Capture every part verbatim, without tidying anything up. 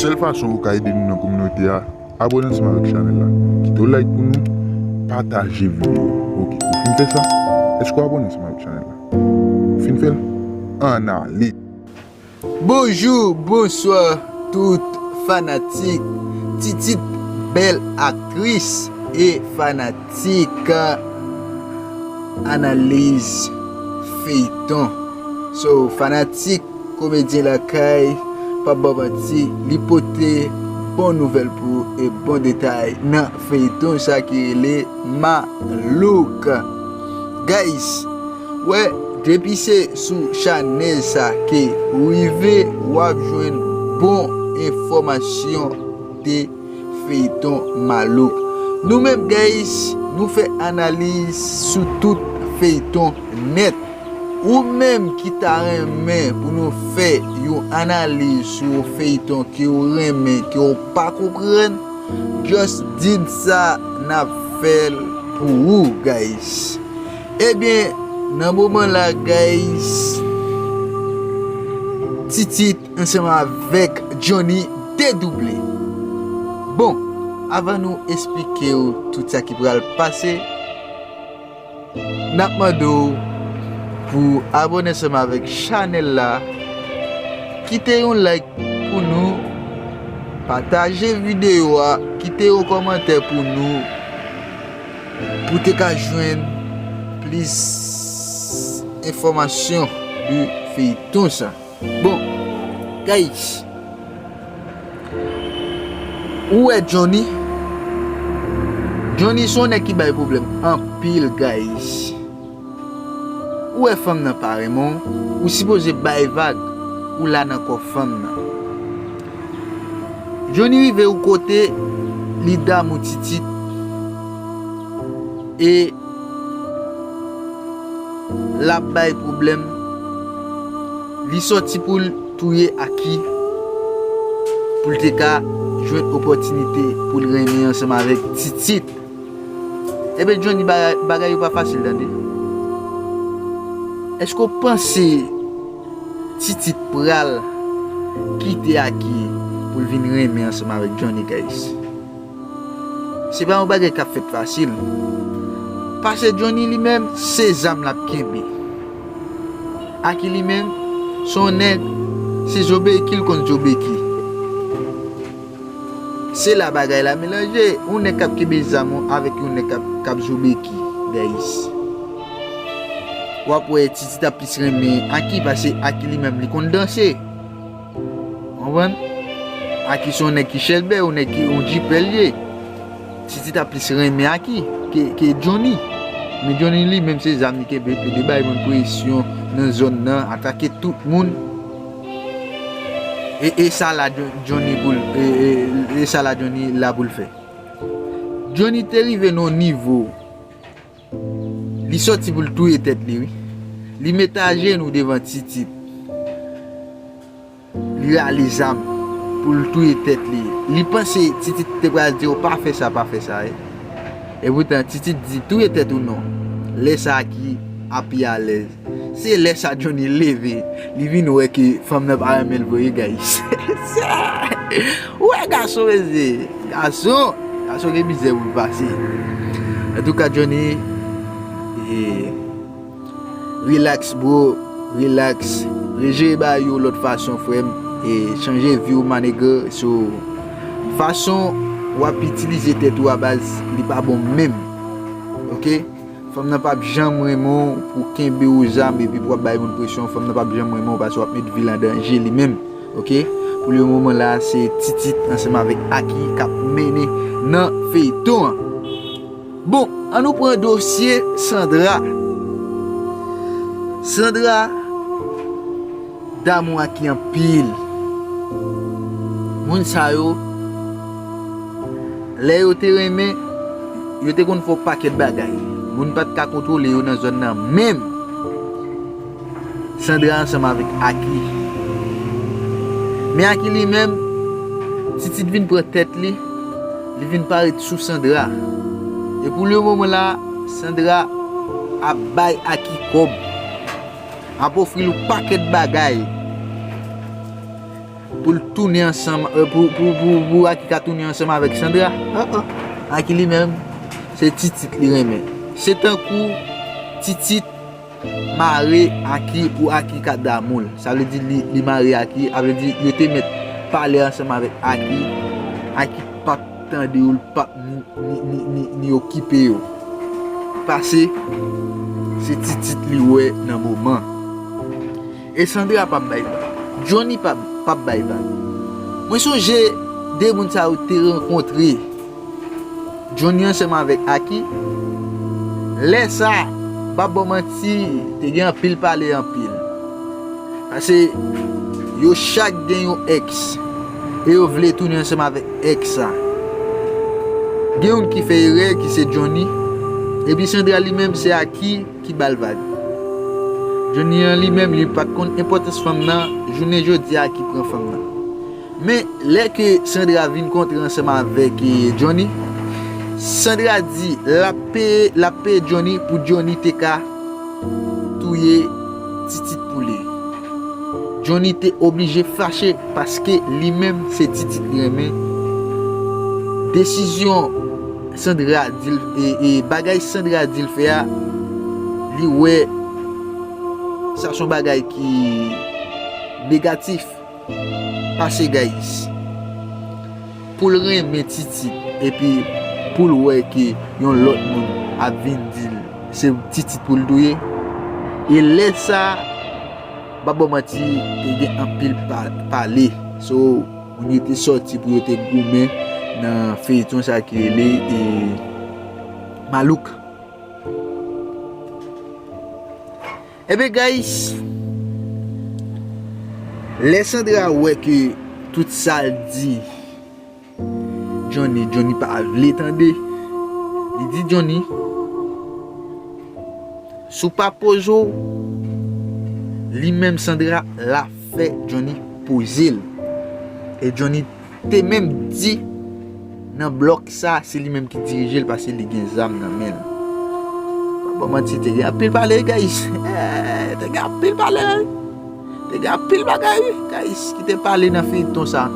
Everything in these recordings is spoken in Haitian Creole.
Sèl fason ou ka ede nou nan kominote a, abòne ansanm avèk chanèl la. Kite yon like pou nou, pataje videyo. Oke, ou fin fè sa? Èske w abòne ansanm avèk chanèl la? Ou fin fè l? Ann ale! Bonjou, bonswa tout fanatik Titit, bèl aktris, e fanatik analiz feyton. So, fanatik komedyen lakay, p ap ba w manti, li pote bon nouvèl pou ou e bon detay nan feyton sa ki rele Malouk. Guys, wè, depi se sou chanèl sa ke ou rive, w ap jwenn bon enfòmasyon de feyton Malouk. Nou menm, guys, nou fè analiz sou tout feyton nèt. Ou menm ki ta renmen pou nou fè yon analiz sou yon feyton ke w renmen, ke w pa konprann, just di n sa, n ap fè l pou ou, guys. Ebyen, nan moman la, guys, Titit ansanm avèk Johnny dedouble. Bon, avan nou esplike w tout sa ki pral pase, n ap mande w pou abòne ansanm avèk chanèl la, kite yon like pou nou, pataje videyo a, kite yon kòmantè pou nou, pou te ka jwenn plis enfòmasyon de feyton sa. Bon, guys, ou wè Johnny? Johnny se yon nèg ki bay pwoblèm anpil, guys. Ou wè fanm nan pa renmen w, ou sipoze bay vag, ou la nan kò fanm nan. Johnny rive yon kote, li damou Titit, e l ap bay pwoblèm. Li sòti pou l touye Aki, pou l te ka jwenn opòtinite pou l renmen ansanm avèk Titit. Ebyen, Johnny, bagay, bagay yo pa fasil, tande. Èske w panse Titit pral kite Aki pou l vin renmen ansanm avèk Johnny, guys? Se pa yon bagay k ap fèt fasil. Paske Johnny li menm, se zam l ap kenbe. Aki li menm, se yon nèg, se zobeki l konn zobeki. Se la bagay la melanje, yon nèg k ap kenbe zam ou avèk yon nèg k ap, k ap zobeki, guys. W ap wè Titit ap plis renmen Aki, paske Aki li menm li konn danse. Konprann? Aki se yon nèg ki chèlbè, yon nèg ki yon djipè l ye. Titit ap plis renmen Aki ke, ke Johnny. Men Johnny li menm se zam li kenbe, li bay moun presyon nan zòn nan, atake tout moun. E, e sa la Jo-, Johnny pou l, e, e, e sa la Johnny la pou l fè. Johnny te rive nan yon nivo, li sòti pou l touye tèt li, wi. Li met ajenou devan Titit. Li rale zam pou l touye tèt li. Li panse Titit te pral di, "O, pa fè sa, pa fè sa," e. Epoutan, Titit di, "Touye tèt ou non." Lè sa Aki ap pi alèz. Se lè sa Johnny leve, li vin wè ke fanm nan pa renmen l vre, guys. Ou wè gason, mesye. Gason, gason gen mizè pou l pase. Antouka, Johnny, e, relax, bro. Relax. Rejere bagay yo lòt fason, frè m. E chanje vi w, my nigga. So, fason w ap itilize tèt ou a baz, li pa bon menm. Oke? Fanm nan p ap janm renmen w pou kenbe w zam epi pou w ap bay moun presyon. Fanm nan p ap janm renmen w paske w ap met vi l an danje li menm. Oke? Pou le moman la, se Titit ansanm avèk Aki k ap mennen nan feyton an. Bon, an nou pran dosye Sandra. Sandra damou Aki anpil. Moun sa yo, lè yo te renmen, yo te konn fè yon pakèt bagay. Moun pa t ka kontwole yo nan zòn nan menm. Sandra ansanm avèk Aki. Men Aki li menm, Titit vin pran tèt li, li vin parèt sou Sandra. E pou le moman la, Sandra ap bay Aki kòb, ap ofri l yon pakèt bagay. pou l tounen ansanm, euh, pou, pou, pou, pou Aki ka tounen ansanm avèk Sandra. Oh, oh. Aki li menm, se Titit li renmen. Se tankou Titit mare Aki pou Aki ka damou l. Sa vle di li, li mare Aki, sa vle di yo te mèt pale ansanm avèk Aki. Aki p ap tande yo, l p ap ni, ni, ni, ni, ni okipe yo. Pase, se Titit li wè nan moman. E Sandra p ap bay vag. Johnny p ap, p ap bay vag. Mwen sonje de moun sa yo te rankontre. Johnny ansanm avèk Aki. Lè sa, m p ap ba w manti, te gen anpil pale anpil. Pase yo chak gen yon èks. E yo vle tounen ansanm avèk èks sa. Gen youn ki fè erè, ki se Johnny. Epi Sandra li menm, se Aki ki ba l vag. Johnny an li menm, li pa t konn enpòtans fanm nan, jounen jodi a Aki pran fanm nan. Men, lè ke Sandra vin kontre ansanm avèk, eh, Johnny, Sandra di l ap peye, l ap peye Johnny pou Johnny te ka touye Titit pou li. Johnny te oblije fache paske li menm se Titit li renmen. Desizyon Sandra di l, e, e bagay Sandra di l fè a, li wè sa se yon bagay ki negatif. Pase guys. Pou l renmen Titit, epi pou l wè ke yon lòt moun ap vin di l se Titit pou l touye. E lè sa, m p ap ba w manti, te gen anpil pa-, pale. So, moun yo te sòti pou yo te goumen nan feyton sa ki rele, e, Malouk. Ebyen, guys, lè Sandra wè ke tout sa l di Johnny, Johnny pa vle tande, li di Johnny, si w pa poze w, li menm Sandra, l ap fè Johnny poze l. E Johnny te menm di nan blòk sa, se li menm ki dirije l paske li gen zam nan men l. Pa ba w manti, te gen anpil pale, guys. Eh, te gen anpil pale. Te gen anpil bagay, guys, ki te pale nan feyton sa.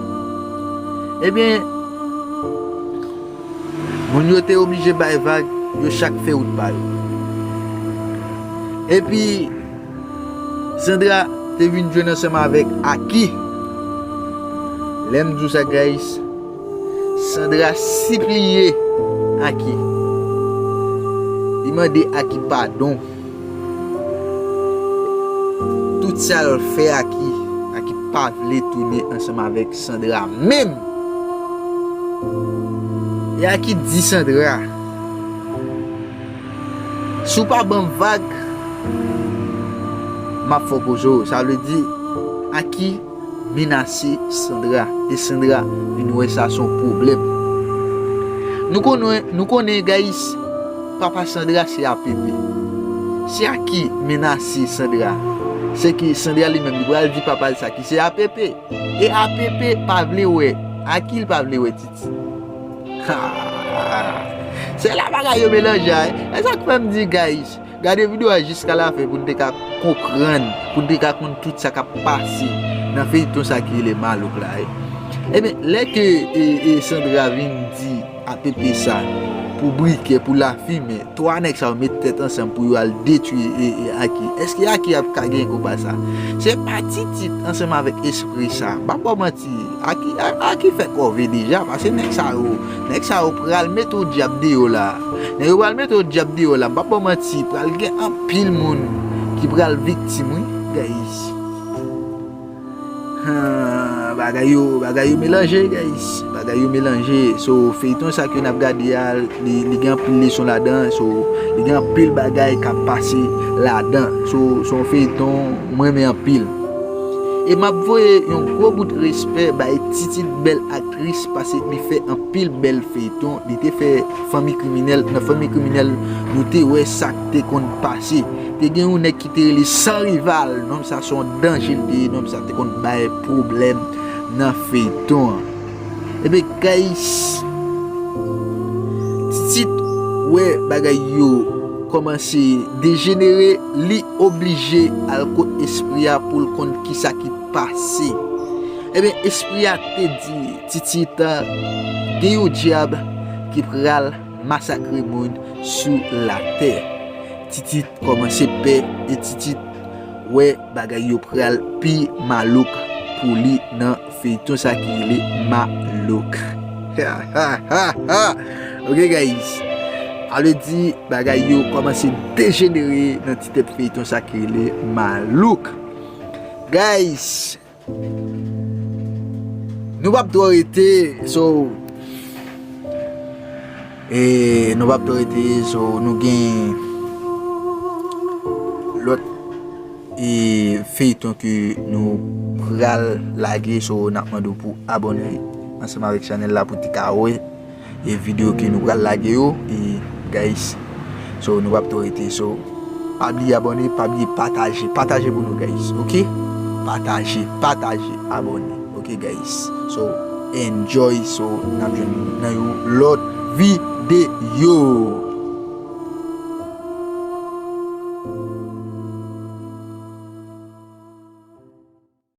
Ebyen, moun yo te oblije bay vag, yo chak fè wout pa yo. Epi, Sandra te vin jwenn ansanm avèk Aki. Lè m di w sa, guys, Sandra sipliye Aki. Li mande Aki padon. Tout sa l fè Aki, Aki pa vle tounen ansanm avèk Sandra menm. E Aki di Sandra, si w pa ban m vag, m ap fè w poze w. Sa vle di, Aki menase Sandra. E Sandra vin wè sa se yon pwoblèm. Nou konnen, nou konnen, guys, papa Sandra se A P P. Si Aki menase Sandra, se ke Sandra li menm, li pral di papa l sa ki se A P P. E A P P pa vle wè. Aki l pa vle wè Titi. Ha! Se la bagay yo melanje a, e sa k fè m di, guys, gade videyo a jiskalafen pou n te ka konprann, pou n te ka konn tout sa k ap pase nan feyton sa ki rele Malouk la, e. Ebyen, lè ke, e, e, Sandra vin di A P P sa, pou brikè, pou lafimen, twa nèg sa yo met tèt ansanm pou yo al detwi, e, e, Aki. Èske Aki ap ka gen konba sa? Se pa Titit ansanm avèk espri sa. M pa ba w manti. Aki, A-, Aki fè kòve deja, paske nèg sa yo, nèg sa yo pral mete w dyab deyò la. Nèg yo pral mete w dyab deyò la, m p ap ba w manti, pral gen anpil moun ki pral viktim, wi, guys. Han, bagay yo, bagay yo melanje, guys. Bagay yo melanje. So, feyton sa ke n ap gade a, li, li gen anpil leson ladan. So, li gen anpil bagay k ap pase ladan. So, se yon feyton mwen renmen anpil. E m ap voye yon gwo bout respè bay Titit, bèl aktris, paske li fè anpil bèl feyton. Li te fè Fanmi Kriminèl. Nan Fanmi Kriminèl, nou te wè sa k te konn pase. Te gen yon nèg ki te rele San Rival. Nonm sa se yon danje l te ye. Nonm sa te konn bay pwoblèm nan feyton an. Ebyen, guys, Titit wè bagay yo kòmanse dejenere, li oblije al kot espri a pou l konn kisa ki pase. Ebyen, espri a te di Titit, gen yon dyab ki pral masakre moun sou latè. Titit kòmanse pè e Titit wè bagay yo pral pi malouk pou li nan feyton sa ki rele Malouk. Ok, guys. A vle di bagay yo kòmanse dejenere nan ti tèt feyton sa ki rele Malouk. Guys, nou p ap twò rete, so, e nou p ap twò rete, so, nou gen lòt e feyton ke nou pral lage, so, n ap mande w pou abòne ansanm avèk chanèl la pou te ka wè e videyo ke nou pral lage yo, e guys, so, nou p ap twò rete, so, pa bliye abòne, pa bliye pataje, pataje pou nou, guys, ok? Pataje, pataje, abòne, ok, guys? So, enjoy, so, n ap jwenn nan yon lòt videyo.